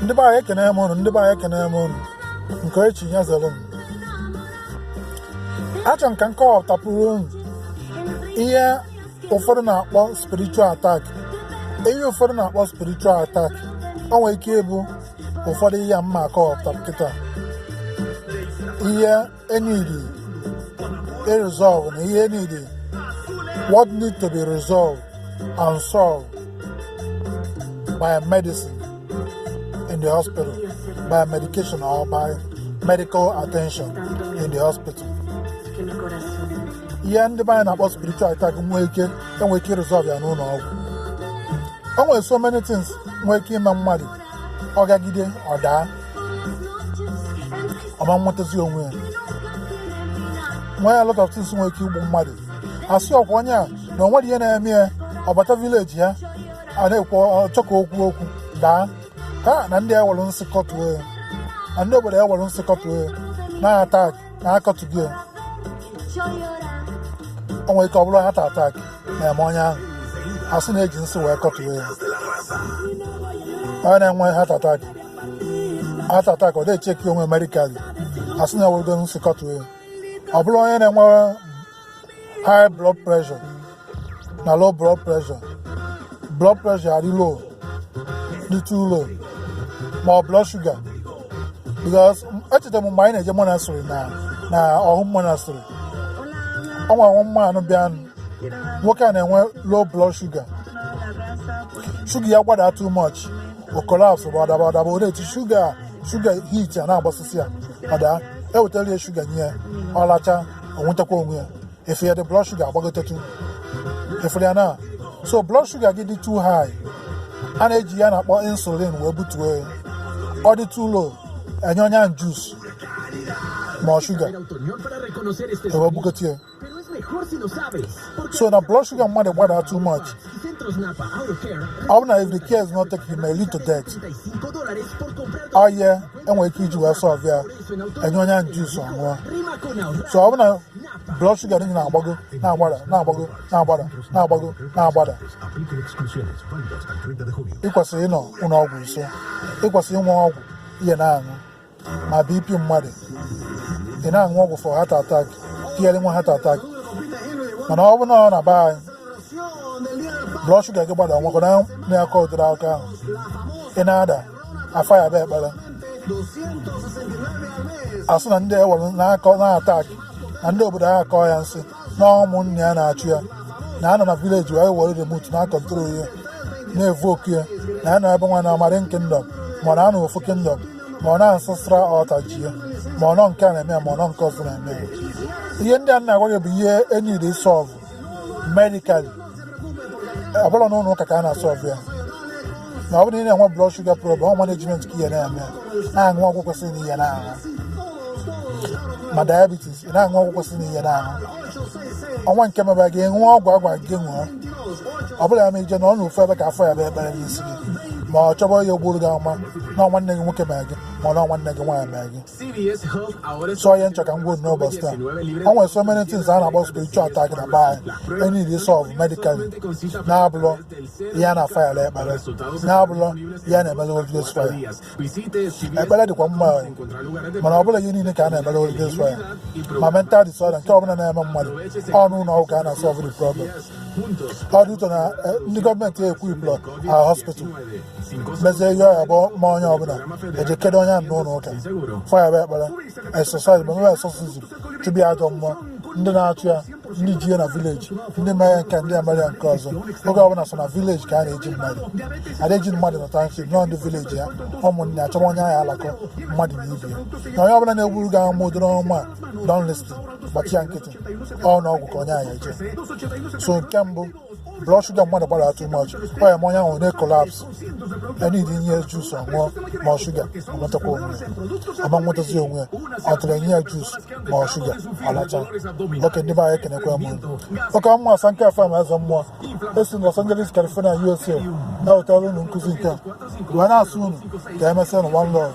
Ndị be anyị, ekene m unu. Ndị be anyị, ekene m unu. Nke echi ya zere m. Achọrọ m ka m kọwapụtapụrụ unu ihe ụfọdụ na-akpọ spiritual attack. Ihe ụfọdụ na-akpọ spiritual attack, o nwere ike ịbụ ụfọdụ ihe mma akọwapụta kịta, ihe enidi resolve na ihe enidi, what need to be resolved and solved by medicine in the hospital, by medication or by medical attention in the hospital. Ihe ndị be anyị na-akpọ spiritual attack nwee ike, enwee ike resolve ya n'ụlọ ọgwụ. O nwere so many things nwee ike ime mmadụ, ọ gagide, ọ daa, ọ ma nwetazi onwe ya. Nwee a lot of things nwee ike igbu mmadụ, asị ọkwa onye a na o nwere ihe na-eme ya, ọ bata village ya, a na-ekwu ọchọ ka okwu okwu daa ha na ndị ewere nsị kọtuo ya, na ndị obodo ewere nsị kọtuo ya, na attack na akọtụgị ya. O nwere ike ọ bụrụ heart attack na-eme onye ahụ, asị na-eji nsị wee kọtuo ya. Onye na-enwe heart attack, ọ na-echeki onwe medically, asị na ewere nsị kọtuo ya. Ọ bụrụ onye na-enwe high blood pressure na low blood pressure, blood pressure adị low, dị too low, ma ọ blood sugar, because echetara m mgbe anyị na-eje monastery na ọhụm monastery, ọ nwere nwa mmanụ bịa, nwoke a na-enwe low blood sugar. Sugar ya gbada too much, o collapse, bụ ọdaba ọdaba, ọ na-eti sugar, sugar, heat a na-agbasịsị ya, ọ daa. Ewetara ya sugar nye ya, ọ lacha, o nwetakwa onwe ya. Efe ya dị, blood sugar agbagotetu efere ya na. So blood sugar gị dị too high, a na-eji ya na-akpọ insulin wee butuo ya. Ọ dị too low, enye onye ahụ juice ma ọ sugar ewee bugote ya. So na blood sugar mmadụ gbada too much, ọ bụ na if the care is not taken, it may lead to death. Ọ ihe enwere ike iji wee solve ya, enye onye ahụ juice, ọ ṅụọ. So ọ bụ na blood sugar dị na-agbago, na-agbada, na-agbago, na-agbada, na-agbago, na-agbada, ị kwesịrị ịnọ ụlọ ọgwụ nso, ị kwesịrị ịnwe ọgwụ ihe na-aṅụ. Ma BP mmadụ, ị na-aṅụ ọgwụ for heart attack, tinyere nwa heart attack. Mana ọ bụ na ọ na be anyị, blood sugar gị gbada, nwekọ na-akọ ụdịrị aka ahụ, ị na-ada afa ya bụ ekpere, asị na ndị ewere na-akọ na-attack, na ndị obodo ha akọ ya nsị, na ụmụnne ya na-achụ ya, na anọ na village wee were remote na control ya, na-evoke ya, na ya nọ ebe nwa na Marine Kingdom, ma ọ na-anọ ofu kingdom, ma ọ na ancestral altar ji ya, ma ọ nọ nke a na-eme ya, ma ọ nọ nke ọzọ na-eme ya. Ihe ndị a na-agwa gị bụ ihe enid solve medically. Ọ bụla n'ụlọ ụka ka a na-asolve ya. Na ọ bụrụ na ị na-enwe blood sugar problem, ọ management ka ihe na-eme, na-aṅụ ọgwụ kwesịrị na ihe na-aṅụ. Ma diabetes, ị na-aṅụ ọgwụ kwesịrị na ihe na-aṅụ. Ọnwa nke mebe gị, ṅụọ ọgwụ agwa gị ṅụọ. Ọ bụla ya ma ije na ọ n'ofu ebe ka afọ ya bụ ekpere n'isi gị, ma ọ chọba ihe gburu gị ama na nwanne gị nwoke mere gị, ma ọ na nwanne gị nwaanyị mere gị. So ihe nchọ ka m gwuo n'ụbọchị taa, o nwere so many things a na-akpọ spiritual attack na be anyị e need solve medically, na-abụlọ ihe a na-afa ya ekpere, na-abụlọ ihe a na-emere Holy Ghost fire. Ekpere dịkwa mma, mana ọ bụla ihe niile ka a na-emere Holy Ghost fire. Ma mental disorder, nke ọbụla na-eme mmadụ, ọnụ ụlọ ọgwụ ka a na-solve the problem. Ọ dị ụtọ na ndị gọọmenti equipụlọ our hospital, mezie ihe ọya bụ ma onye ọbụla eje kedo onye ahụ n'ụlọ ụka, fire bụ ekpere, exercise, ma mebe exorcism, chụbịa ajọ mmụọ ndị na-achụ ya, ndị ji ya na village, ndị mere nke, ndị emere ya nke ọzọ. Oge ọbụla so na village ka a na-eji mmadụ, ada eji mmadụ na township, nọ ndị village ya, ụmụnne achọba onye ahụ, alakọ mmadụ na ibe ya. Na onye ọbụla na-egburu gị ama ụdịrị ọma a, don't listen, gbachi ya nkịtị. Ọ na ọgwụ ka onye ahụ eje. So nke mbụ, blood sugar mmadụ gbara too much, ọ ya ma onye ahụ na-collapse, ya niile inye juice ọ ṅụọ ma ọ sugar, ọ nwetakwa onwe ya, ọma nwetazi onwe ya. Ọ tụrụ enye ya juice ma ọ sugar, ọ lacha. Oke ndị be anyị, ekenekwa m unu. Oke mmụọ asa nke FM, eze mmụọ esi Los Angeles, California, USA, ewetara unu nkụzi nke a wee na-asụ unu ka emesịa. One love.